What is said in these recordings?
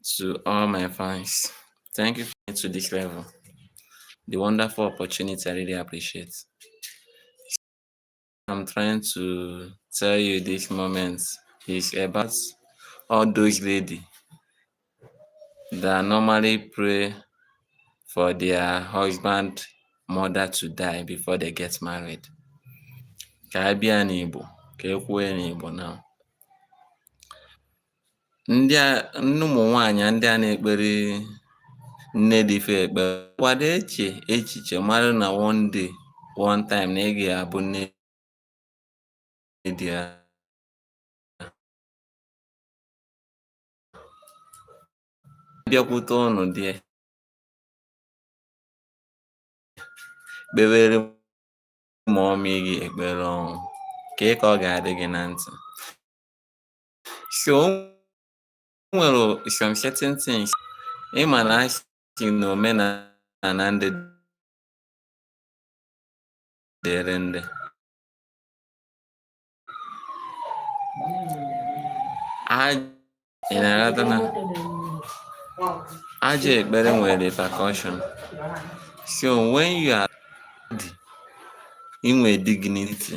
To all my fans, thank you for to this level. The wonderful opportunity, I really appreciate. I'm trying to tell you this moment is about all those ladies that normally pray for their husband mother to die before they get married. Ka a bịa n'Igbo, ka e kwuo ya n'Igbo now. Ndị a ụmụ nwaanyị ndị a na-ekpere nne di fa ekpere kwado eche echiche mara na one day, one time na ị ga-abụ nne di ya. Bịakwute ụnụ di kpewere mummy gị ekpere ọnwụ kee ka ọ ga-adị gị na ntị. So o nwere some certain things ị ma na a sị na omenala ndị dịrị ndị. Ị na-aghọta na ajọ ekpere nwere repercussion. So when you are inwe dignity,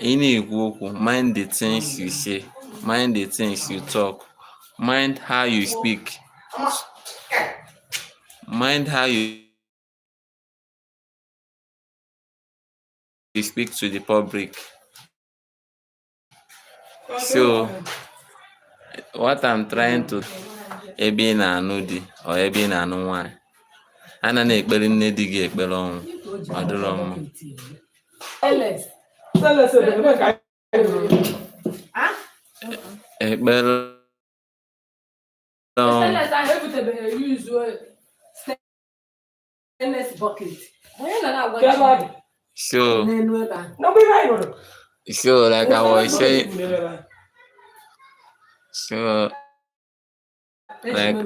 ị na-ekwu okwu, mind the things you say, mind the things you talk, mind how you speak, mind how you speak to the public. So what I'm trying to ebe ị na-anụ di or ebe ị na-anụ nwaanyị a na na-ekpere nne di gị ekpere ọnwụ ọ dịrọ mma. Ekpere ọnwụ so so like I was saying, so like